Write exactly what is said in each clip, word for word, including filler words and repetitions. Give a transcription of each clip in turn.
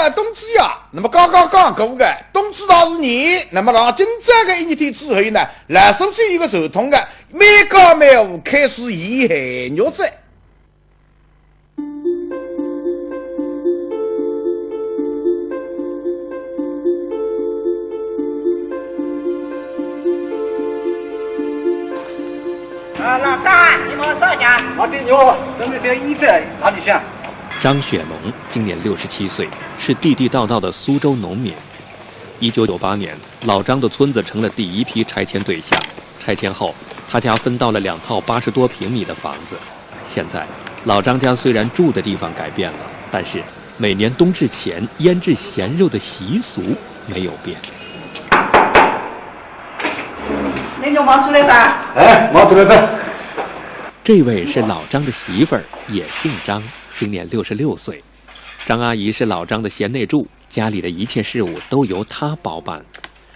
啊，冬至呀，那么刚刚讲过个，冬至到是年，那么辣今朝个一日天之后呢，老苏州有个传统个，每家每户开始腌咸肉哉。啊，老张，你忙啥呀？我对牛，准备些腌制，哪里去啊？张雪萌今年六十七岁，是地地道道的苏州农民。一九九八年，老张的村子成了第一批拆迁对象。拆迁后，他家分到了两套八十多平米的房子。现在，老张家虽然住的地方改变了，但是每年冬至前腌制咸肉的习俗没有变。那就忙出来噻。哎，忙出来噻。这位是老张的媳妇儿，也姓张，今年六十六岁。张阿姨是老张的贤内助，家里的一切事务都由她包办。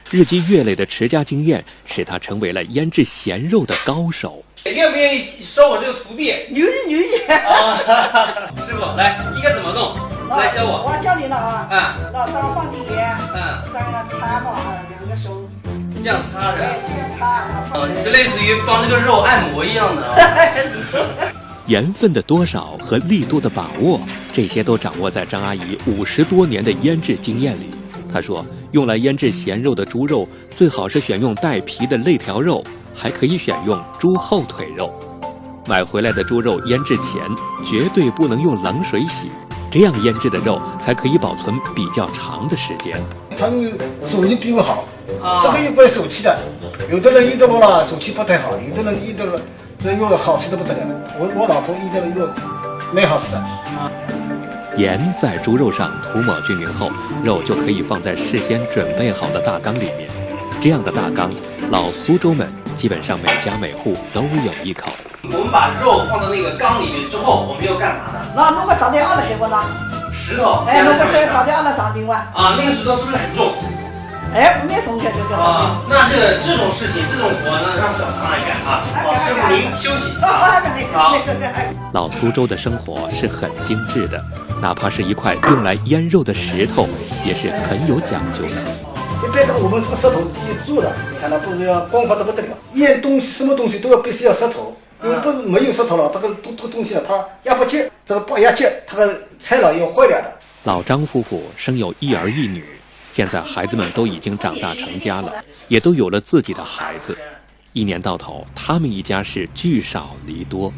日积月累的持家经验，使她成为了腌制咸肉的高手。愿不愿意收我这个徒弟？愿意，愿意。啊，师傅，来，应该怎么弄？来教我。我教你了啊。啊。老张放点盐，嗯。这样擦嘛，两个手。这样擦着。哎，这样擦。哦，就类似于帮这个肉按摩一样的啊。是。盐分的多少和力度的把握，这些都掌握在张阿姨五十多年的腌制经验里。她说，用来腌制咸肉的猪肉，最好是选用带皮的肋条肉，还可以选用猪后腿肉。买回来的猪肉腌制前，绝对不能用冷水洗，这样腌制的肉才可以保存比较长的时间。他们手艺比我好，啊。这个一般手气的，有的人腌的了啦，手气不太好，有的人腌的了，这肉好吃的不得了。我，我老婆腌的肉蛮好吃的。盐在猪肉上涂抹均匀后，肉就可以放在事先准备好的大缸里面。这样的大缸，老苏州们基本上每家每户都有一口。我们把肉放到那个缸里面之后，我们要干嘛呢？那弄个啥的阿拉还不拿？石头。哎，弄个啥的阿拉啥的哇？啊，那个石头是不是很重？哎，没重的，这个啥的。啊，那这个，这种事情，这种活呢，让小唐来干啊。哎，好，师傅您休息啊。哎，好。老苏州的生活是很精致的，哪怕是一块用来腌肉的石头，也是很有讲究的。这边这个我们这个石头自己做的，你看它不是要光滑得不得了，腌东西什么东西都要必须要石头。 因为不是没有石头了，这个东，这个东西啊，它压不结，这个不压结，它的材料要坏掉的。老张夫妇生有一儿一女，现在孩子们都已经长大成家了，也都有了自己的孩子。一年到头，他们一家是聚少离多。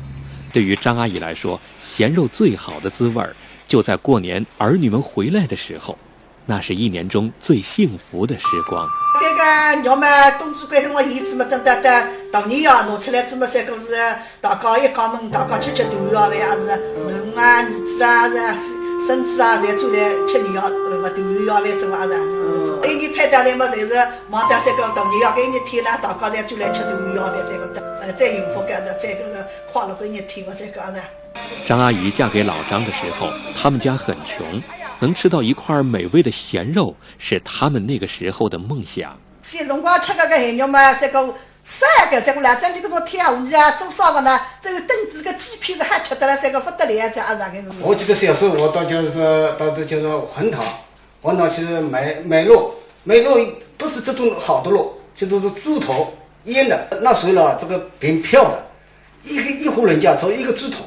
对于张阿姨来说，咸肉最好的滋味儿，就在过年儿女们回来的时候。 那是一年中最幸福的时光。搿个肉嘛，冬至关头我腌制嘛，等到到大年夜拿出来仔嘛，三个是大家一家门，大家吃吃团圆饭，也是囡啊、儿子啊、是孙子啊，侪转来吃年夜，呃，团圆饭，做啊是。一年盼到来嘛，侪是望到三个大年夜搿一日天啦，大家侪转来吃团圆饭，三个，呃，最幸福个，最搿个快乐个一日天嘛，三个啊是。 张阿姨嫁给老张的时候，他们家很穷，能吃到一块美味的咸肉是他们那个时候的梦想。小辰光吃搿个咸肉嘛，搿个啥个，搿个啦，真正搿种挑鱼啊，做啥个呢？只有炖仔个鸡皮子还吃得了，搿个不得了，这啊，搿个。我记得小时候，我到就是，到这就是横塘，横塘去买，买肉，买肉不是这种好的肉，就是猪头腌的，那时候了，这个凭票的，一个，一户人家只有一个猪头，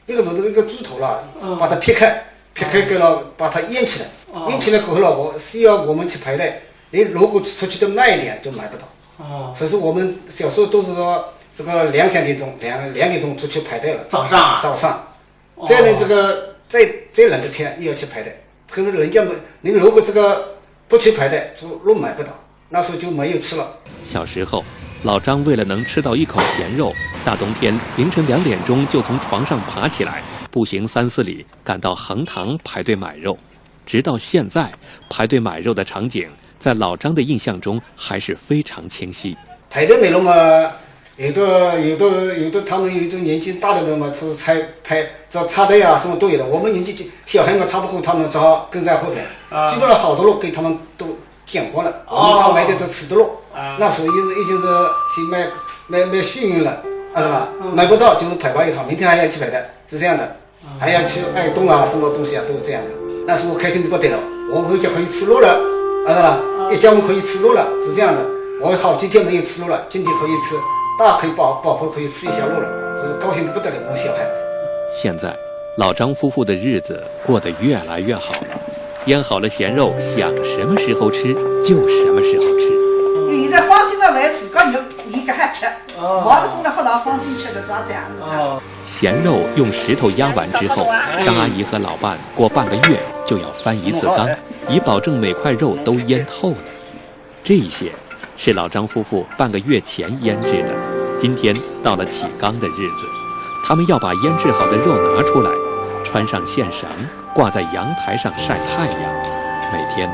一个头，这个一个猪头了，嗯。把它劈开，劈开给了，把它腌起来。哦。腌起来过后了，我，需要我们去排队，你如果出去的慢一点就买不到。哦。所以说我们小时候都是说这个两三点钟，两，两点钟出去排队了。早上啊？早上。哦。再冷这个，再，再冷的天也要去排队。可是人家没，你如果这个不去排队，就肉买不到。 那时候就没有吃了。小时候，老张为了能吃到一口咸肉，大冬天凌晨两点钟就从床上爬起来，步行三四里赶到横塘排队买肉。直到现在，排队买肉的场景在老张的印象中还是非常清晰。排队买肉嘛，有的，有的，有的他们有的年纪大的人嘛，就是排，排，这插队啊，什么都有的。我们年纪轻，小孩嘛，插不过他们，只好跟在后边。啊。基本上好多肉给他们都 讲过了，哦。我们常买的这吃的肉，啊。那属于是已经是去买，买，买幸运了，啊，是吧？嗯。买不到就是排吧一趟，明天还要去排的，是这样的，嗯。还要去挨冻啊，什么东西啊，都是这样的。那是我开心得不得了，我回家可以吃肉了，啊，是吧？一家人可以吃肉了，是这样的。我好几天没有吃肉了，今天可以吃，大可以饱，饱腹可以吃一下肉了，这是高兴得不得了，我小孩。现在，老张夫妇的日子过得越来越好了，腌好了咸肉，想什么时候吃就什么时候吃。现在放心了，还自家肉，伊搿还吃，毛搿种了勿大放心吃的，抓这样子的。咸肉用石头压完之后，张阿姨和老伴过半个月就要翻一次缸，以保证每块肉都腌透了。这些是老张夫妇半个月前腌制的，今天到了起缸的日子，他们要把腌制好的肉拿出来，穿上线绳，挂在阳台上晒太阳。每天，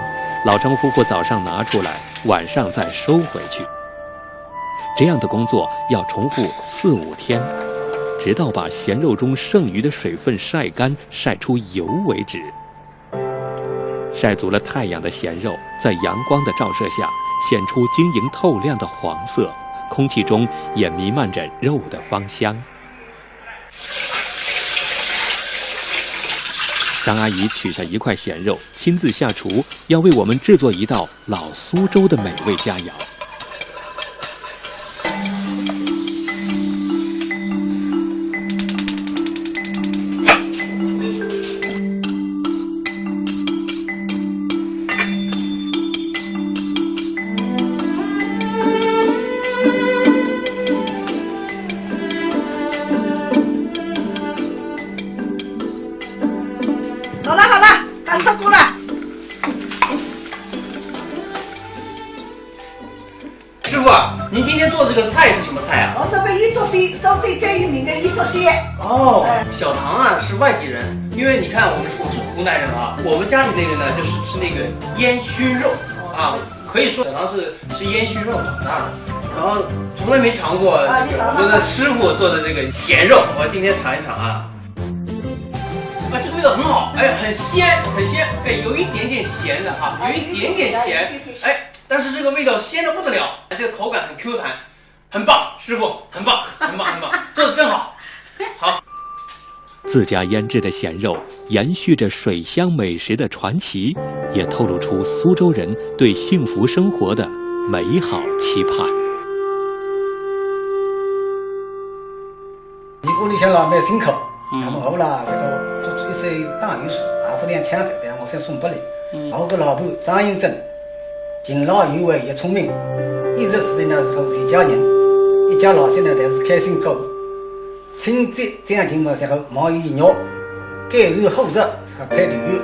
老张夫妇早上拿出来，晚上再收回去。这样的工作要重复四五天，直到把咸肉中剩余的水分晒干、晒出油为止。晒足了太阳的咸肉，在阳光的照射下，显出晶莹透亮的黄色，空气中也弥漫着肉的芳香。张阿姨取下一块咸肉，亲自下厨，要为我们制作一道老苏州的美味佳肴。师傅，您今天做这个菜是什么菜啊？哦，这个腌笃鲜，苏州最有名的腌笃鲜。哦，小唐啊是外地人，因为你看我们我是湖南人啊，我们家里那个呢就是吃那个烟熏肉啊，可以说小唐是吃烟熏肉长大的，然后从来没尝过我们的师傅做的这个咸肉，我今天尝一尝啊。哎，这个味道很好，哎，很鲜，很鲜，哎，有一点点咸的哈，有一点点咸，哎。 但是这个味道鲜的不得了，这个口感很 Q 弹，很棒，师傅，很棒，很棒，很棒，做的真好，好。自家腌制的咸肉延续着水乡美食的传奇，也透露出苏州人对幸福生活的美好期盼。你屋里向老蛮辛苦，那么后来这个做出一些大鱼事，阿不两千个，但我先送拨你。我个老婆张英珍。 勤劳有为也聪明，一直是呢是个全家人，一家老小呢侪是开心过。春节这样情况下个忙于业务，该是后日是个派头有。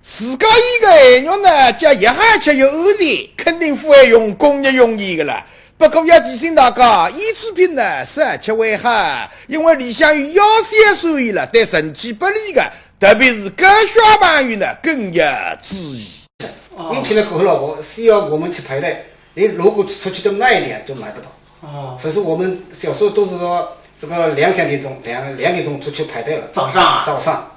自家一个闲肉呢，叫一下吃有安全，肯定勿会用工业用盐个了。不过要提醒大家，腌制品呢少吃为好，因为里向有亚硝酸盐了，对身体不利个。 特别是高血压朋友呢更要注意。腌起来过后了，我需要我们去排队。你如果出去的慢一点就买不到。哦。所以说我们小时候都是说这个两三点钟，两两点钟出去排队了。早上啊？早上。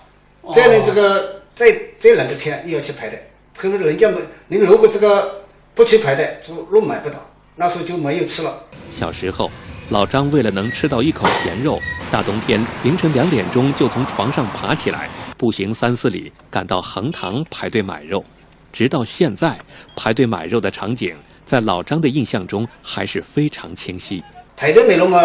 这样的这个在再冷的天也要去排队，可是人家没，你如果这个不去排队，就路买不到。 那时候就没有吃了。小时候，老张为了能吃到一口咸肉，大冬天凌晨两点钟就从床上爬起来，步行三四里赶到横塘排队买肉。直到现在，排队买肉的场景在老张的印象中还是非常清晰。排队买肉嘛，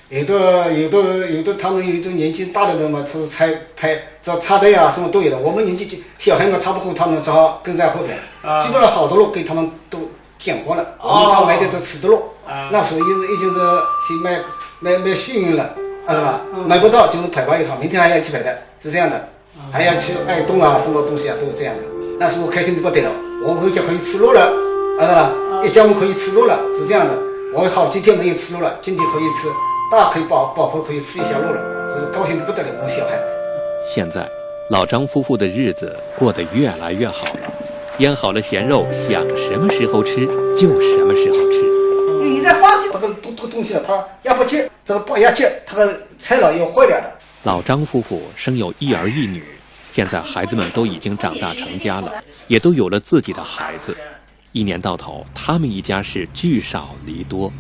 有的有的有的他们有的年纪大的人嘛，就是排排这插队啊什么都有的。我们年纪小孩嘛，差不多他们只好跟在后边，基本上好多肉给他们都 见过了，我们常买的都吃得落。那时候一直一直是去买买买幸运了，啊是吧？买不到就是排吧一趟，明天还要去排的，是这样的，还要去挨冻啊，什么东西啊，都是这样的。那时候开心的不得了，我们回家可以吃肉了，啊是吧？一家人可以吃肉了，是这样的。我好几天没有吃肉了，今天可以吃，大可以饱饱腹可以吃一下肉了，这是高兴的不得了，我小孩。现在，老张夫妇的日子过得越来越好了。 腌好了咸肉，想什么时候吃就什么时候吃。现在放心。这个东这个东西啊，它压不结，这个不压结，它的材料也坏掉的。老张夫妇生有一儿一女，现在孩子们都已经长大成家了，也都有了自己的孩子。一年到头，他们一家是聚少离多。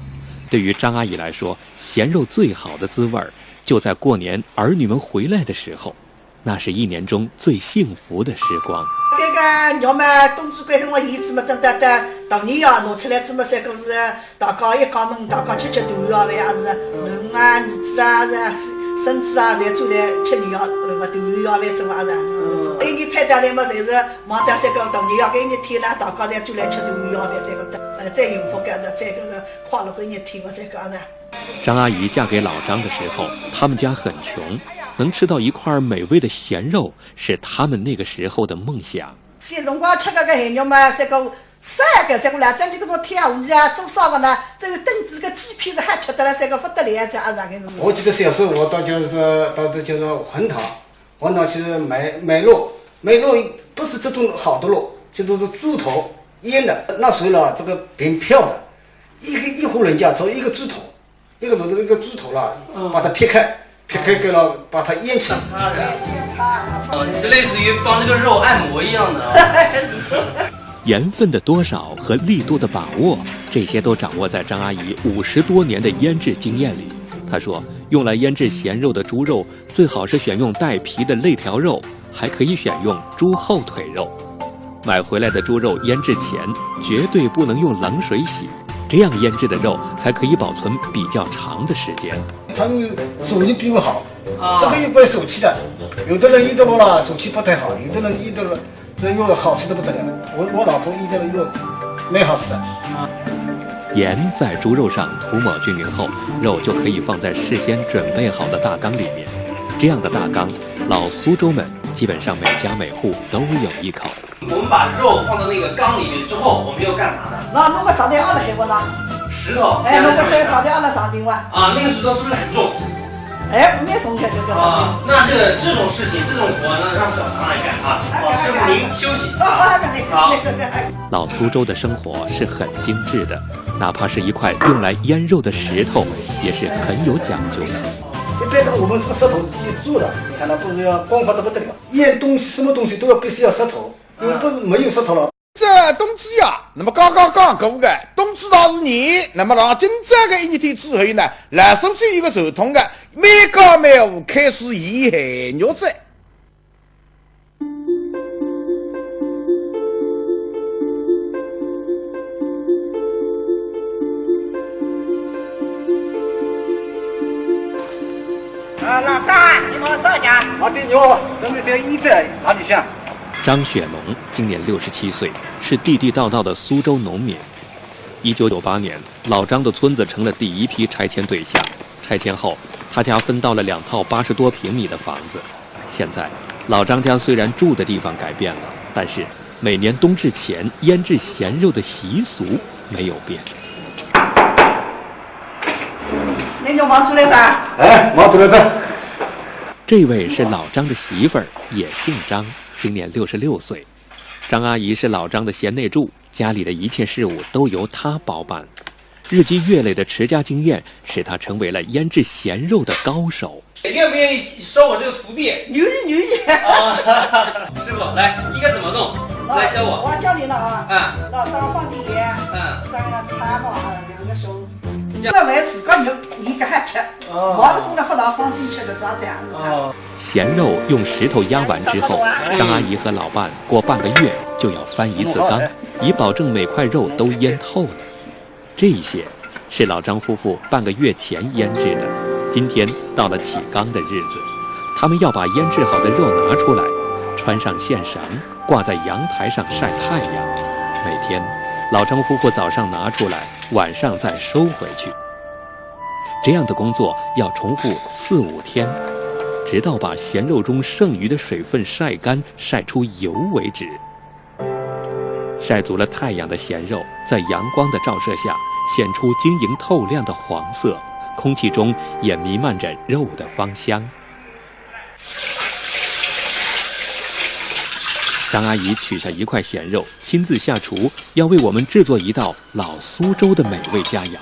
对于张阿姨来说，咸肉最好的滋味儿就在过年儿女们回来的时候，那是一年中最幸福的时光。搿个肉嘛，冬至关好，腌制嘛，等等等，大年夜拿出来，搿么三个是大家一家门，大家吃吃团圆饭，也是囡啊、儿子啊、是孙子啊，侪转来吃年夜，呃，团圆饭，搿么也是，嗯，一年盼到来嘛，侪是望到三个大年夜搿一日天啦，大家侪转来吃团圆饭，三个，呃，最幸福个，最搿个快乐个一日天嘛，三个啊。 张阿姨嫁给老张的时候，他们家很穷，能吃到一块儿美味的咸肉是他们那个时候的梦想。小辰光吃搿个咸肉嘛，搿个啥个，搿个啦，真正搿种挑鱼啊，做啥个呢？只有炖仔个鸡皮是好吃得来，搿个勿得了，这啊，搿个。我记得小时候，我到就是到这就是横塘，横塘去买，买肉，买肉不是这种好的肉，就是猪头腌的，那时候了，这个凭票的，一个，一户人家只有一个猪头，一个头，一个猪头了，嗯。把它劈开，劈开给了，把它腌起来。嗯，就类似于帮这个肉按摩一样的啊。盐分的多少和力度的把握，这些都掌握在张阿姨五十多年的腌制经验里。她说，用来腌制咸肉的猪肉，最好是选用带皮的肋条肉，还可以选用猪后腿肉。买回来的猪肉腌制前，绝对不能用冷水洗，这样腌制的肉才可以保存比较长的时间。他们手艺比我好，啊。这个也怪手气的。有的人腌的肉啦，手气不太好，有的人腌的肉，这肉好吃得不得了。我，我老婆腌的肉蛮好吃的。盐在猪肉上涂抹均匀后，肉就可以放在事先准备好的大缸里面。这样的大缸，老苏州们基本上每家每户都有一口。我们把肉放到那个缸里面之后，我们要干嘛呢？那弄个啥东西啊，还不啦？石头。哎，弄个啥东西啊，啥地方啊？啊，那个石头是不是很重？哎，没重的，这个。啊，那这个，这种事情，这种活呢，让小唐来干啊。好，师傅您休息啊。好。老苏州的生活是很精致的，哪怕是一块用来腌肉的石头，也是很有讲究的。这边这个我们这个石头自己做的，你看它不是要光滑得不得了，腌东西什么东西都要必须要石头，因为不是没有石头了。这冬至呀，那么刚刚讲过的，冬至到是年，那么到今朝个一日天之后呢，老苏州有个传统的，每家每户开始腌咸肉哉。 啊，老张，你忙啥呀？我的肉，准备在腌制哪里去啊？张雪萌今年六十七岁，是地地道道的苏州农民。一九九八年，老张的村子成了第一批拆迁对象。拆迁后，他家分到了两套八十多平米的房子。现在，老张家虽然住的地方改变了，但是每年冬至前腌制咸肉的习俗没有变。 那就忙出来噻。哎，忙出来噻。这位是老张的媳妇儿，也姓张，今年六十六岁。张阿姨是老张的贤内助，家里的一切事务都由她包办。日积月累的持家经验，使她成为了腌制咸肉的高手。 愿不愿意收我这个徒弟？愿意，愿意。啊，师傅，来，应该怎么弄？来教我。我教你了啊。啊。老张放点盐，啊。这样擦嘛，啊，两个手。这样。这没事，搿肉你搿还吃，哦。毛子中的不老放心吃的，抓这样子的。哦。咸肉用石头压完之后，张阿姨和老伴过半个月就要翻一次缸，以保证每块肉都腌透了。 这一些是老张夫妇半个月前腌制的，今天到了起缸的日子，他们要把腌制好的肉拿出来，穿上线绳，挂在阳台上晒太阳。每天，老张夫妇早上拿出来，晚上再收回去。这样的工作要重复四五天，直到把咸肉中剩余的水分晒干，晒出油为止。 晒足了太阳的咸肉，在阳光的照射下，显出晶莹透亮的黄色，空气中也弥漫着肉的芳香。张阿姨取下一块咸肉，亲自下厨，要为我们制作一道老苏州的美味佳肴。